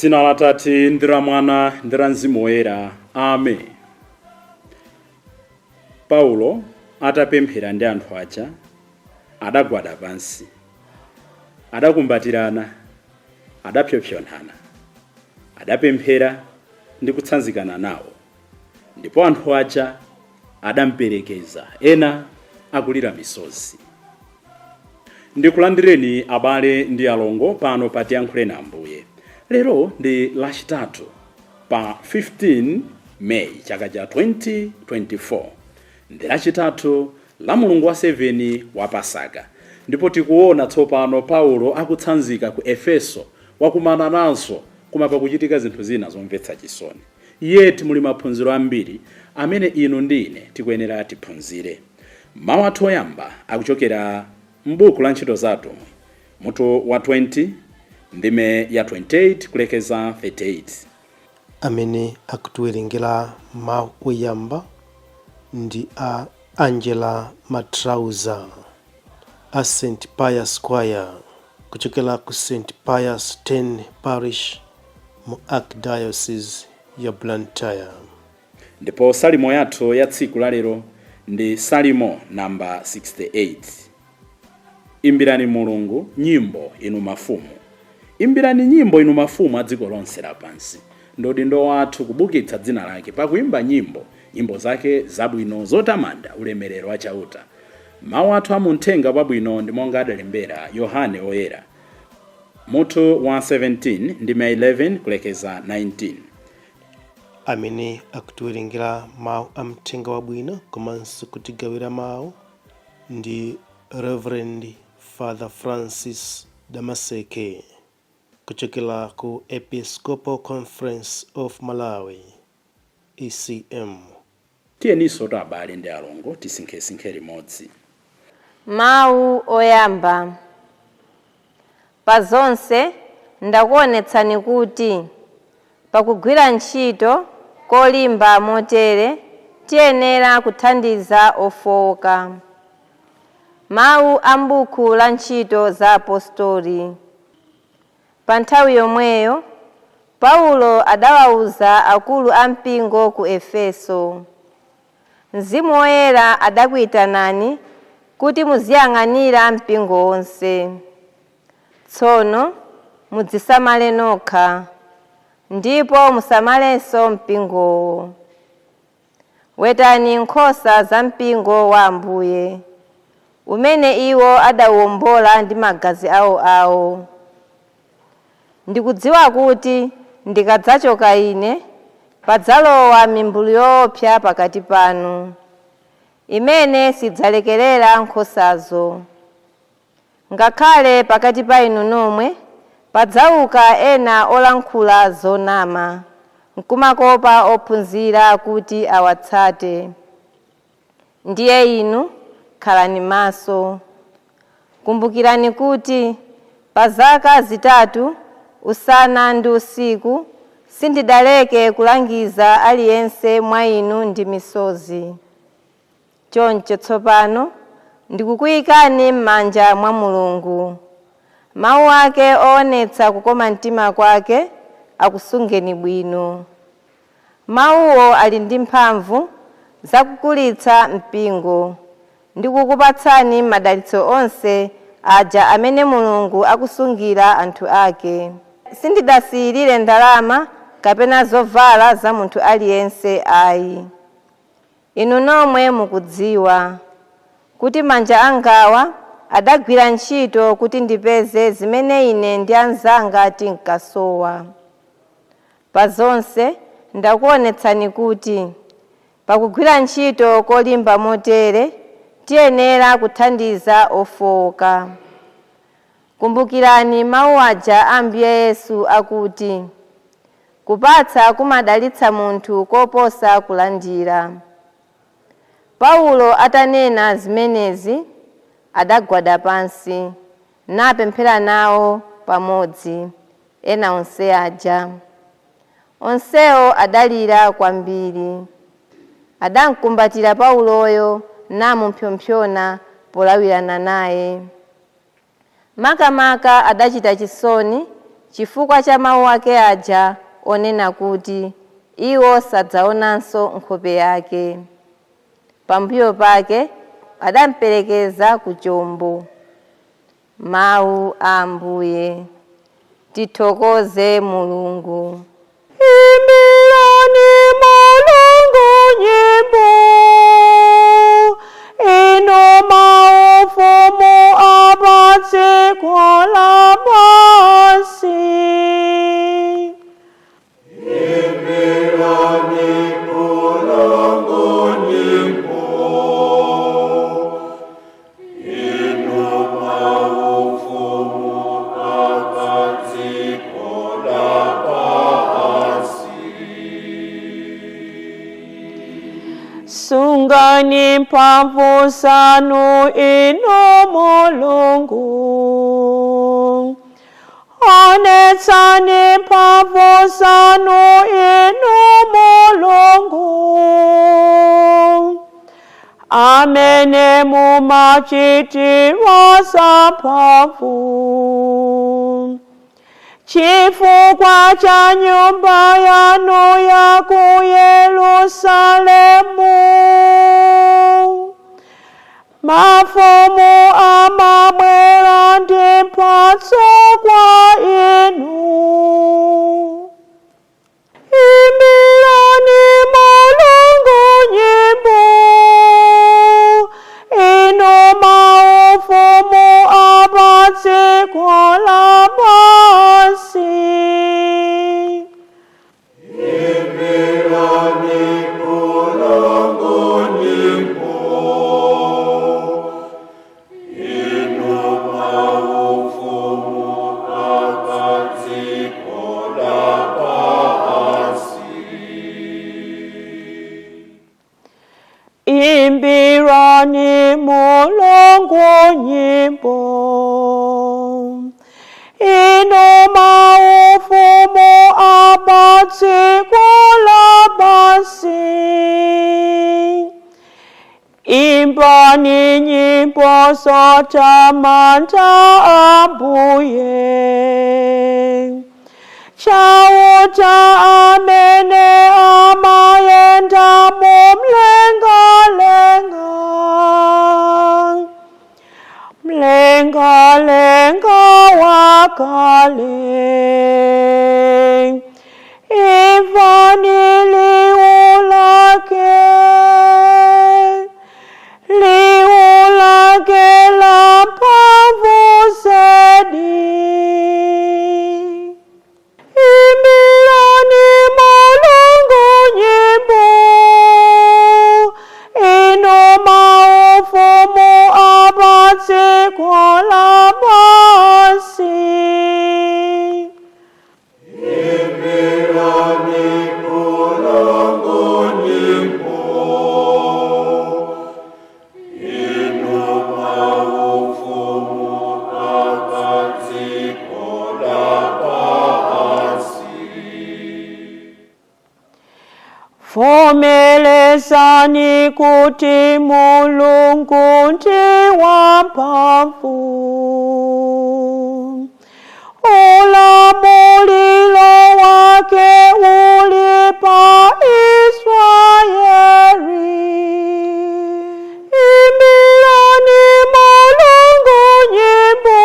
Dzina la Atate ndi la Mwana ndi la Mzimu Woyera. Amen. Paulo atapemphera ndi anthu aja, adagwada pansi, adakumbatirana, adapsompsonana, adapemphera ndi kutsanzikana nawo, ndipo anthu aja adamperekeza, ena akulira misozi. Ndikulandireni abale ndi alongo pano pa Tiyankhuleni Ambuye. Lero ndi Lachitatu pa 15 May chaka cha 2024. Ndi Lachitatu la mulungu wa 7 wa Pasaka, ndipo tikuona tsopano Paulo akutsanzika ku Efeso, wakumana nanso, koma pakuchitika zinthu zina zomvetsa chisoni. Yet muli maphunziro ambiri amene inu ndi ine tikuyenera tiphunzire. Mawu athu oyamba akuchokera m'buku la Ntchito za Atumwi, mutu wa 20, ndime ya 28 kulekeza 38. Amene akutiwerengera mawu oyamba ndi a Angela Matrauza a St Pius Choir kuchokera ku St Pius 10 Parish mu Archdiocese ya Blantyre. Ndipo salimo yathu ya tsiku la lero ndi Salimo namba 68. Imbirani Mulungu nyimbo, inu mafumu. Imbirani nyimbo, inu mafumu a dziko lonse lapansi. Ndi udindo wathu kubukitsa dzina lake pakuimba nyimbo, nyimbo zake zabwino zotamanda ulemerero wa Chauta. Mawu athu a muthenga wabwino ndi monga adalembera Yohane Oyera, mutu wa 17, ndime 11 kulekeza 19. Amene akutiwerengera mawu a mthenga wabwino komanso kutigawira mawu ndi Reverend Father Francis Damaseke kuchokera ku Episcopal Conference of Malawi, ECM. Tiyeninso to abale ndi alongo tisinkhesinkhe limodzi. Mawu oyamba. Pa zonse ndakuonetsani kuti pakugwira ntchito kolimba motere tiyenera kuthandiza ofowoka. Mawu a m'buku la Ntchito za Apostoli. Pa nthawi yomweyo Paulo adawawuza akulu a mpingo ku Efeso: Mzimu Woyera adakuyitanani kuti muziyang'anira mpingo wonse. Tsono mudzisamale nokha, ndipo musamalenso mpingowo. Wetani nkhosa za mpingo wa Ambuye, umene iwo adawuwombola ndi magazi awoawo. Ndikudziwa kuti ndikadzachoka ine, padzalowa mimbulu yoopsa pakati panu, imene sidzalekerera nkhosazo. Ngakhale pakati pa inu nomwe padzauka ena olankhula zonama, nkumakopa ophunzira kuti awatsate. Ndiye inu khalani maso. Kumbukirani kuti pa zaka 3, usana ndi usiku, sindidaleke kulangiza aliyense mwa inu ndi misozi. Choncho tsopano ndikukuyikani m'manja mwa Mulungu. Mawu ake oonetsa kukoma mtima kwake akusungeni bwino. Mawuwo ali ndi mphamvu zakukulitsa mpingo ndi kukupatsani madalitso onse aja amene Mulungu akusungira anthu ake. Sindidasiyirire ndalama kapena zovala za munthu aliyense ayi. Inu nomwe mukudziwa kuti manja angawa adagwira ntchito kuti ndipeze zimene ine ndi anzanga tinkasowa. Pa zonse ndakuonetsani kuti pakugwira ntchito kolimba motere tiyenera kuthandiza ofowoka. Kumbukirani mawu aja a Ambuye Yesu akuti, kupatsa kumadalitsa munthu koposa kulandira. Paulo atanena zimenezi, adagwada pansi napemphera nawo pamodzi ena onse aja. Onsewo adalira kwambiri. Adamkumbatira Pauloyo namupsompsona polawirana naye. Makamaka adachita chisoni chifukwa cha mawu ake aja onena kuti iwo sadzaonanso nkhope yake. Pambuyo pake adamperekeza ku chombo. Mawu a Ambuye. Tithokoze Mulungu. Imbirani Mulungu nyimbo, inu maufumu a padziko lapansi. Sungani mphamvu zanu inu Mulungu, onetsani mphamvu zanu inu Mulungu, amene mumachitira zamphamvu chifukwa cha nyumba yanu ya ku Yerusalemu. Mafumu amabwera ndi mphatso kwa inu. Imbirani Mulungu nyimbo, inu maufumu a padziko lapansi. Imbirani Mulungu nyimbo, inu maufumu a padziko lapansi. Imbani nyimbo zotamanda Ambuye, Chauta amene amayenda mu mlengalenga, mlengalenga wakale. Imvani liwu lake, liwu lake la mphamvu zedi. Imbirani Mulungu nyimbo, inu maufumu a padziko lapansi. Vomerezani kuti Mulungu ndi wamphamvu, ulamuliro wake uli pa Israeli. Imbirani Mulungu nyimbo,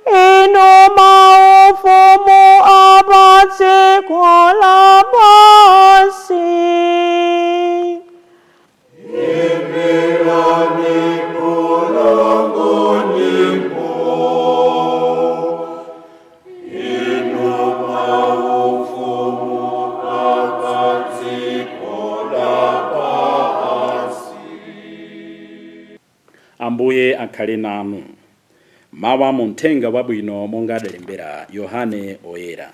inu maufumu a padziko lapansi. Ambuye akhale nanu. Mawu mu mthenga wabwino monga adalembera Yohane Oyera.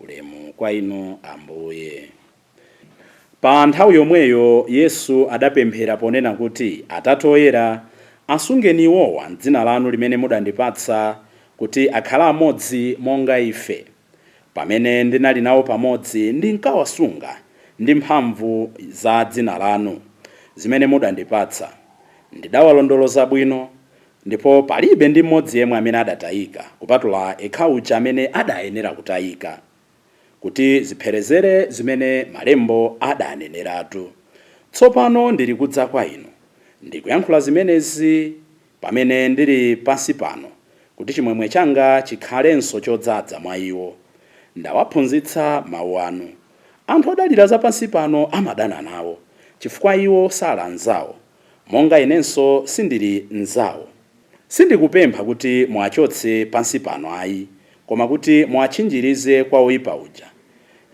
Ulemu kwa inu Ambuye. Pa nthawi yomweyo Yesu adapemphera ponena kuti, Atate oyera, asungeni iwowa m'dzina lanu limene mudandipatsa, kuti akhale amodzi monga ife. Pamene ndinali nawo pamodzi ndinkawasunga ndi mphamvu za dzina lanu zimene mudandipatsa. Ndidawalondoloza bwino, Ndipo palibe ndi mmodzi yemwe amene adatayika, kupatula yekha uja amene adayenera kutayika, kuti zipherezere zimene malembo adaneneratu. Tsopano ndili kudza kwa inu. Ndikuyankhula zimenezi pamene ndili pansi pano, kuti chimwemwe changa chikhalenso chodzaza mwa iwo. Ndawaphunzitsa mawu anu. Anthu odalira za pansi pano amadana nawo, chifukwa iwo sali anzawo, monga inenso sindili mnzawo. Sindikupempha kuti muwachotse pansi pano ayi, koma kuti muwatchinjirize kwa oyipa uja.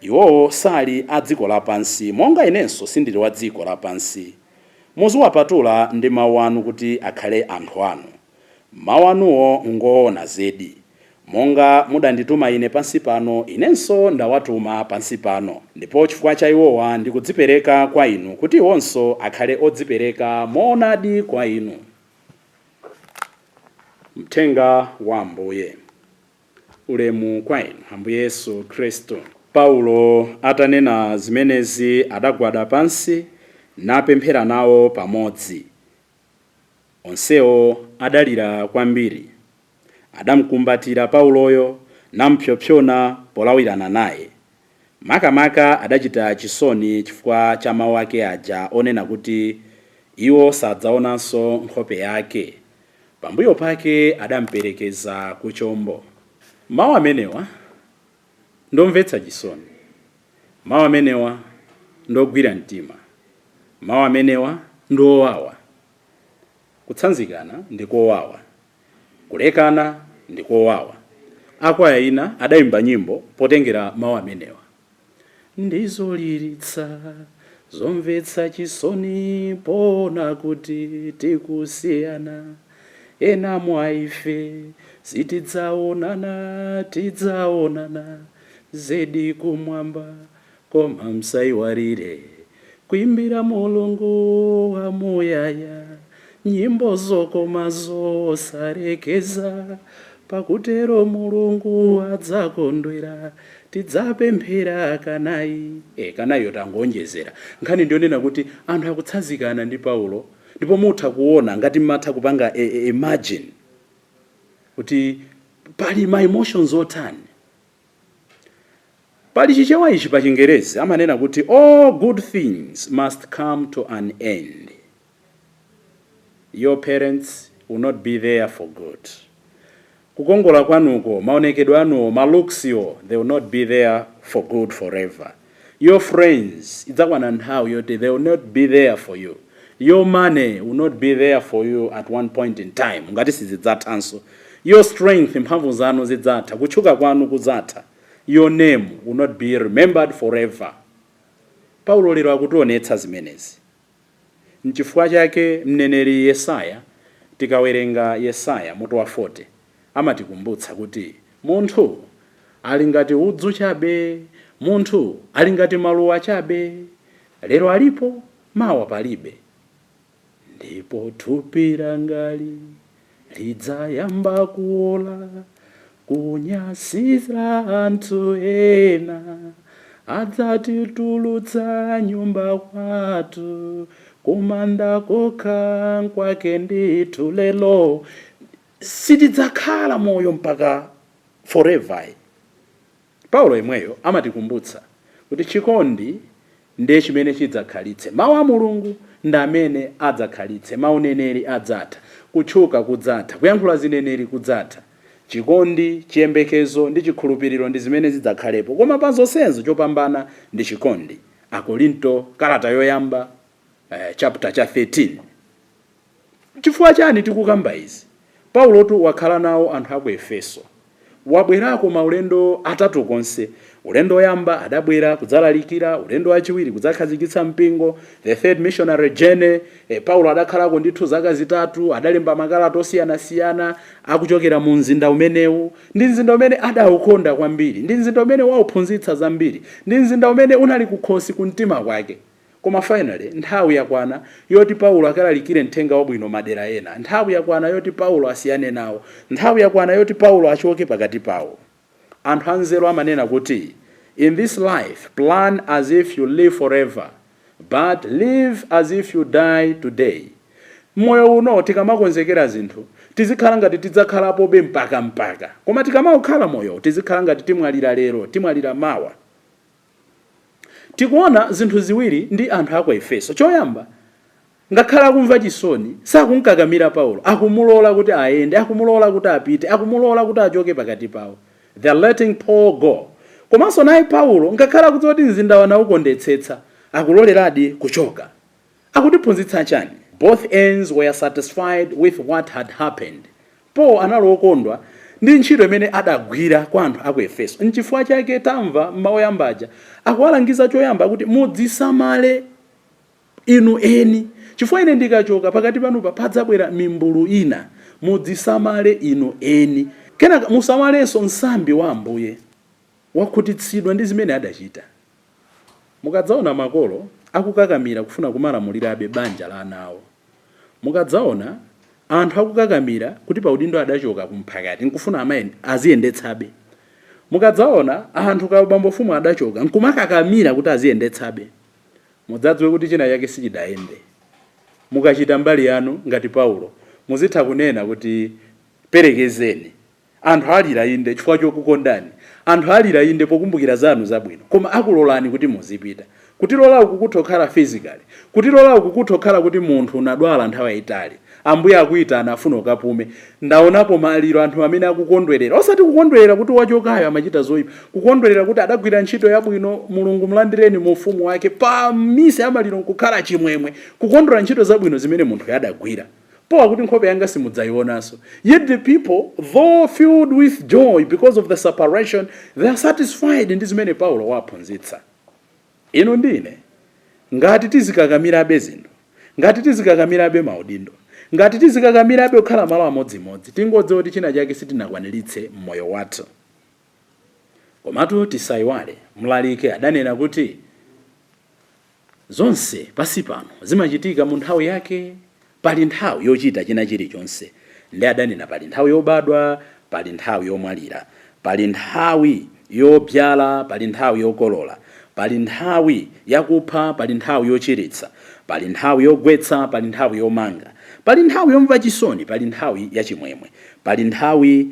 Iwowo sali a dziko lapansi, monga inenso sindili wa dziko lapansi. Muziwapatula ndi mawu anu kuti akhale anthu anu. Mawu anuwo ngoona zedi. Monga mudandituma ine pansi pano, inenso ndawatuma pansi pano. Ndipo chifukwa cha iwowa ndikudzipereka kwa inu, kuti iwonso akhale odzipereka moonadi kwa inu. Mthenga wa Ambuye. Ulemu kwa inu, Ambuye Yesu Khristu. Paulo atanena zimenezi, adagwada pansi napemphera nawo pamodzi. Onsewo adalira kwambiri. Adamkumbatira Pauloyo nampsopsona polawirana naye. Makamaka adachita chisoni chifukwa cha mawu ake aja onena kuti iwo sadzaonanso nkhope yake. Pambuyo pake adamperekeza ku chombo. Mawu amenewa ndomvetsa chisoni, mawu amenewa ndogwira mtima, mawu amenewa ndowawa. Kutsanzikana ndikowawa, kulekana ndikowawa. Akwaya ina adayimba nyimbo potengera mawu amenewa: "Ndizoliritsa, zomvetsa chisoni, pona kuti tikusiyana. Ena mwa ife sitidzaonana, tidzaonana zedi kumwamba. Koma msayiwalire kuimbira Mulungu wamuyaya nyimbo zokoma zosalekeza, pakutero Mulungu adzakondwera. Tidzapemphera kanayi." Kanayiyo tangonjezera. Nkhani ndionena kuti anthu akutsanzikana ndi Paulo, ndipo mutha kuona, ngati mmatha kupanga imagine kuti pali ma emotions otani. Pali Chichewa ichi, pa Chingerezi amanena kuti, "All good things must come to an end." Your parents will not be there for good. Kukongola kwanuko, maonekedwe anuwo, ma looks yo, they will not be there for good forever. Your friends, idzakwana nthawi yoti they will not be there for you. Your money will not be there for you at one point in time, ngati sizidzathanso. Your strength, mphamvu zanu zidzatha, kutchuka kwanu kudzatha. Your name will not be remembered forever. Paulo lero akutionetsa zimenezi. Nchifukwa chake mneneri Yesaya, tikawerenga Yesaya mutu wa 40, amatikumbutsa kuti munthu ali ngati udzu chabe, munthu ali ngati maluwa chabe, lero alipo, mawa palibe. Ndipo thupi langali lidzayamba kuola, kunyasira anthu ena, adzatitulutsa nyumba kwathu, kumanda kokha kwake ndithu. Lero sitidzakhala moyo mpaka forever. Paulo yemweyo amatikumbutsa kuti chikondi ndiye chimene chidzakhalitse, mawu a Mulungu ndi amene adzakhalitse. Mauneneri adzatha, kutchuka kudzatha, kuyankhula zineneri kudzatha. Chikondi, chiyembekezo ndi chikhulupiriro ndi zimene zidzakhalepo, koma pa zonsezo chopambana ndi chikondi. Akorinto kalata yoyamba, chapter cha 13. Chifukwa chani tikukamba izi? Paulotu wakhala nawo anthu aku Efeso, wabwerako maulendo atatu konse. Ulendo woyamba adabwera kudzalalikira, ulendo wachiwiri kudzakhazikitsa mpingo, the third missionary journey. Paulo adakhalako ndithu zaka 3. Adalemba makalata osiyanasiyana akuchokera mu mzinda umenewu. Ndi mzinda umene adaukonda kwambiri, ndi mzinda umene wauphunzitsa zambiri, ndi mzinda umene unali kukhosi kumtima kwake. Koma finally nthawi yakwana yoti Paulo akalalikire mthenga wabwino madera ena. Nthawi yakwana yoti Paulo asiyane nawo. Nthawi yakwana yoti Paulo achoke pakati pawo. Anthu anzeru amanena kuti, "In this life, plan as if you live forever, but live as if you die today." Moyo uno tikamakonzekera zinthu, Tizikhala ngati tidzakhalapobe mpaka mpaka, koma tikamakhala moyo tizikhala ngati timwalira lero, timwalira mawa. Tikuona zinthu ziwiri ndi anthu aku Efeso. Choyamba, ngakhale akumva chisoni, sakunkakamira Paulo, akumulola kuti ayende, akumulola kuti apite, akumulola kuti achoke pakati pawo. They are letting Paul go. Komanso naye Paulo, ngakhale akudziwa kuti mzinda wanawukondetsetsa, akuloleradi kuchoka. Akutiphunzitsa chani? Both ends were satisfied with what had happened. Paul anali wokondwa ndi ntchito imene adagwira kwa anthu aku Efeso. Nchifukwa chake tamva m'mawu oyambaja akuwalangiza choyamba kuti mudzisamale inu eni, chifukwa ine ndikachoka pakati panupa padzabwera mimbulu ina. Mudzisamale inu eni, kenaka musamalenso nsambi wa Ambuye. Wakhutitsidwa ndi zimene adachita. Mukadzaona makolo akukakamira kufuna kumalamulirabe banja la ana awo, mukadzaona anthu akukakamira kuti paudindo adachoka kumphakati nkufuna amayi aziyendetsabe, mukadzaona anthu ka ubambofumu adachoka nkumakakamira kuti aziyendetsabe, mudzadziwe kuti china chake sichidayende. Mukachita mbali yanu ngati Paulo, muzitha kunena kuti perekezeni. Anthu alira inde chifukwa chokukondani, anthu alira inde pokumbukira zanu zabwino, koma akulolani kuti muzipita. Kutilola uku kutha kukhala physically, kutilola uku kutha kukhala kuti munthu unadwala nthawi yayitali, Ambuye akuyitana, afuna ukapume. Ndaonapo maliro anthu amene akukondwerera, osati kukondwerera kuti wachokayo amachita zoyipa, kukondwerera kuti adagwira ntchito yabwino, Mulungu mlandireni mu ufumu wake. Pa misa yamaliro nkukhala chimwemwe, kukondwera ntchito zabwino zimene munthu adagwira. Paul akuti nkhope yanga simudzayionanso, yet the people, though filled with joy because of the separation, they are satisfied ndi zimene Paulo waphunzitsa. Inu ndine, ngati tizikakamirabe zinthu, ngati tizikakamirabe maudindo, ngati tizikakamirabe kukhala malo amodzimodzi, tingodziwa kuti china chake sitinakwaniritse mmoyo wathu. Komatu tisayiwale, Mlaliki adanena kuti zonse pasi pano zimachitika mu nthawi yake, pali nthawi yochita china chilichonse. Ndi adanena pali nthawi yobadwa, pali nthawi yomwalira, pali nthawi yobyala, pali nthawi yokolola, pali nthawi yakupha, pali nthawi yochiritsa, pali nthawi yogwetsa, pali nthawi yomanga, pali nthawi yomva chisoni, pali nthawi yachimwemwe, pali nthawi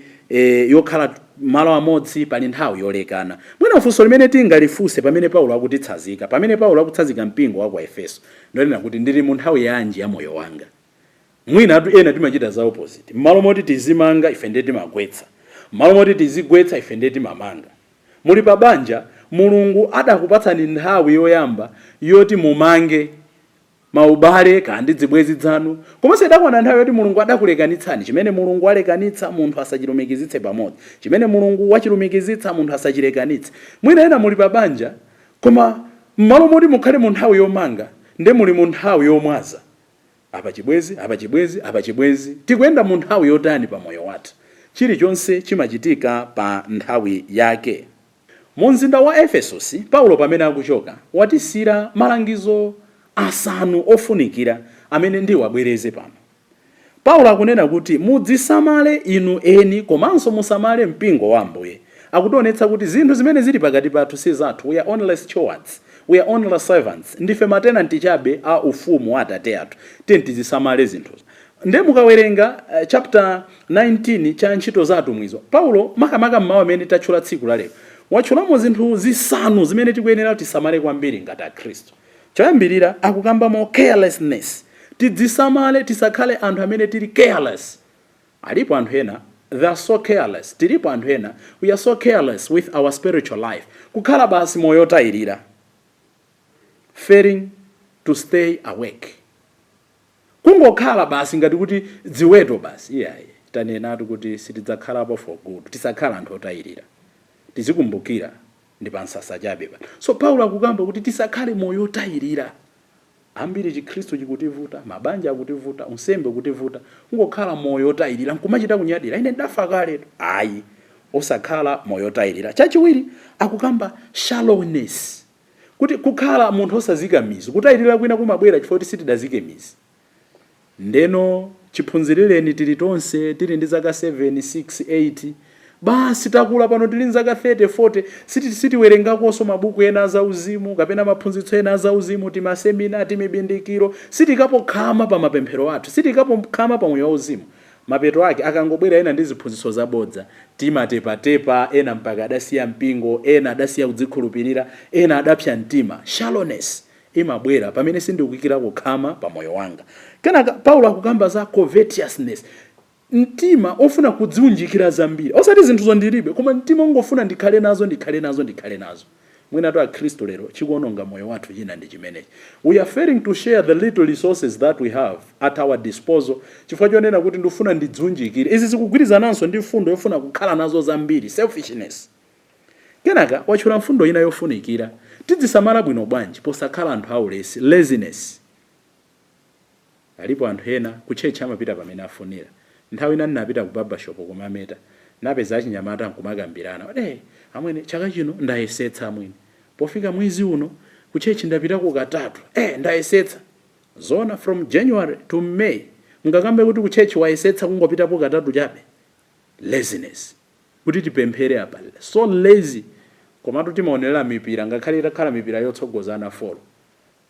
yokhala malo amodzi, pali nthawi yolekana. Mwina funso limene tingalifunse pamene Paulo akutitsazika, pamene Paulo akutsanzika mpingo wa ku Efeso, ndonena kuti ndili mu nthawi yanji ya moyo wanga? Mwina atu ena timachita za opposite. M'malo moti tizimanga, ife ndiye timagwetsa. M'malo moti tizigwetsa, ife ndiye timamanga. Muli pa banja, Mulungu adakupatsani nthawi yoyamba yoti mumange maubale kandi zibwenzi zanu, komanso idakwana nthawi yoti Mulungu adakulekanitsani. Chimene Mulungu alekanitsa, munthu asachilumikizitse pamodzi. Chimene Mulungu wachilumikizitsa, munthu asachilekanitse. Mwina ena muli pa banja, koma m'malo moti mukhale mu nthawi yomanga, nde muli mu nthawi yomwaza. Apa chibwezi, apa chibwezi, apa chibwezi. Tikuyenda mu nthawi yotani pa moyo wathu? Chilichonse chimachitika pa nthawi yake. Mu mzinda wa Efesosi, Paulo pamene akuchoka watisiyira malangizo asanu ofunikira amene ndiwabwereze pano. Paulo akunena kuti mudzisamale inu eni komanso musamale mpingo wa Ambuye. Akutionetsa kuti zinthu zimene zili pakati pathu si zathu. We are only stewards, we are only servants. Ndife matenanti chabe a ufumu wa Atate athu. Tiye tizisamale zinthuzo. Nde mukawerenga chapter 19 cha Ntchito za Atumwizo, Paulo makamaka mmawu amene tatchula tsiku la lero, watchulamo zinthu zisanu zimene tikuyenera tisamale kwambiri ngati Akhristu. Choyambirira, akukambamo carelessness. Tidzisamale tisakhale anthu amene tili careless. Alipo anthu ena, they are so careless. Tilipo anthu ena, we are so careless with our spiritual life, kukhala basi moyo otayirira, failing to stay awake, kungokhala basi ngati kuti dziweto basi. Iyayi, tanenatu kuti sitidzakhalapo for good. Tisakhala anthu otayirira, tizikumbukira ndi pa msasa chabe pa. So Paulo akukamba kuti tisakhale moyo otayirira. Ambiri Chikhristu chikutivuta, mabanja akutivuta, unsembe ukutivuta, kungokhala moyo otayirira nkumachita kunyadira, ine ndafa kale. Ayi, osakhala moyo otayirira. Chachiwiri, akukamba shallowness, kuti kukhala munthu osazika mizu. Kutayirira kwina kumabwera chifukwa kuti sitidazike mizu. Ndeno chiphunzirireni tili tonse tili ndi zaka 7, 6, 8, basi takula pano tili ndi zaka 30, 40, sitiwerengakonso mabuku ena azauzimu kapena maphunzitso ena azauzimu, timasemina, timibindikiro, sitikapo khama pa mapemphero athu, sitikapo khama pa moyo wauzimu. Mapeto ake, akangobwera ena ndi ziphunzitso zabodza, timatepatepa. Ena mpaka adasiya mpingo, ena adasiya kudzikhulupirira, ena adapsa mtima. Shallowness imabwera pamene sindikuyikirako khama pa moyo wanga. Kenaka Paulo akukamba za covetousness, mtima ofuna kudziunjikira zambiri, osati zinthuzo ndilibe, koma mtima ungofuna ndikhale nazo, ndikhale nazo, ndikhale nazo. Mwinatu Akhristu lero chikuononga moyo wathu china ndi chimenechi. We are failing to share the little resources that we have at our disposal chifukwa chonena kuti ndifuna ndidziunjikire. Izi zikugwirizananso ndi mfundo yofuna kukhala nazo zambiri, selfishness. Kenaka watchula mfundo ina yofunikira: tidzisamala bwino bwanji posakhala anthu aulesi, laziness. Alipo anthu ena ku church amapita pamene afunira. Nthawi ina ndinapita ku barbershop kumameta, napeza achinyamata nkumakambirana: "Amwene, chaka chino ndayesetsa amwene, pofika mwezi uno ku church ndapitako katatu. Ndayesetsa." Zona, from January to May ngakambe kuti ku church wayesetsa kungopitapo katatu chabe? Laziness. Kuti tipemphere apa, so lazy. Komatu timaonera mipira, ngakhale itakhala mipira yotsogozana 4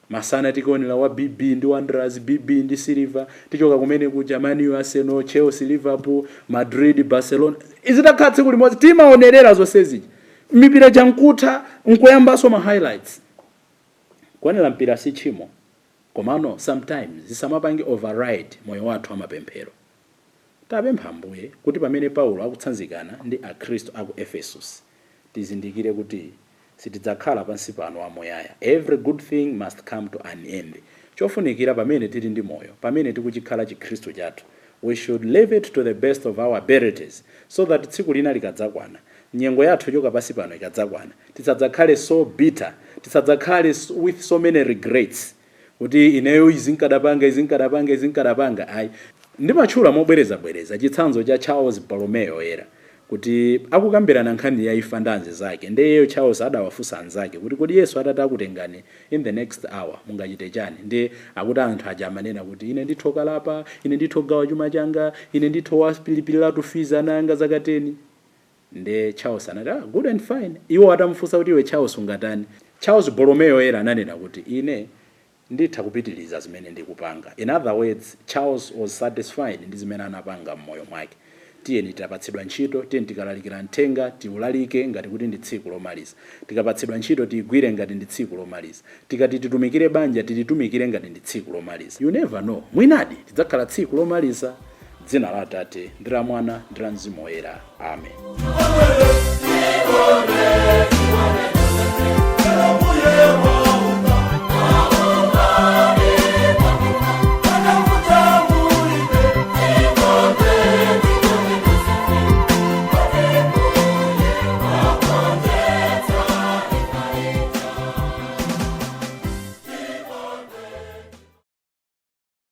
masana, tikuonera wa BB ndi Wanderers, BB ndi Silver, tichoka kumene kuja Man U, Arsenal, Chelsea, Liverpool, Madrid, Barcelona. Izitakhala tsiku limodzi timaonerera zonsezija, mipira jankutha nkoyambanso ma highlights. Kuonera mpira si tchimo, komano sometimes zisamapange override moyo wathu amapemphero. Tapempha Ambuye kuti pamene Paulo akutsanzikana ndi Akhristu aku Ephesus, tizindikire kuti sitidzakhala pansi pano amuyaya. Every good thing must come to an end. Chofunikira, pamene tili ndi moyo, pamene tikuchikhala chikhristu chathu, we should live it to the best of our abilities, so that tsiku lina likadzakwana, nyengo yathu yochoka pansi pano ikadzakwana, tisadzakhale so bitter, tisadzakhale with so many regrets kuti ineyo izi nkadapanga, izi nkadapanga, izi nkadapanga. Ayi. Ndimatchula mobwerezabwereza chitsanzo cha Charles Borromeo era kuti akukambirana nkhani ya imfa ndi anzake. Ndiyeyo Charles adawafunsa anzake kuti, "Kodi Yesu atati akutengani in the next hour, mungachite chani?" Ndi akuti anthu aja amanena kuti, "Ine ndithu kalapa, ine ndithu gawa chuma changa, ine ndithu walipiliratu fees ana anga zaka 10." Nde Charles anati, "Ah, good and fine." Iwo atamufunsa kuti, "Iwe Charles, ungatani?" Charles Borromeo era ananena kuti, "Ine nditha kupitiliza zimene ndikupanga." In other words, Charles was satisfied ndi zimene anapanga m'moyo mwake. Tiyeni tipatsidwa ntchito, tiyeni tikalalikira mthenga, tiulalike ngati kuti ndi tsiku lomaliza. Tikapatsidwa ntchito, tiyigwire ngati ndi tsiku lomaliza. Tikati titumikire banja, tilitumikire ngati ndi tsiku lomaliza. You never know, mwinadi tidzakhala tsiku lomaliza. Dzina la Atate ndi la Mwana ndi la Mzimu Woyera, amen.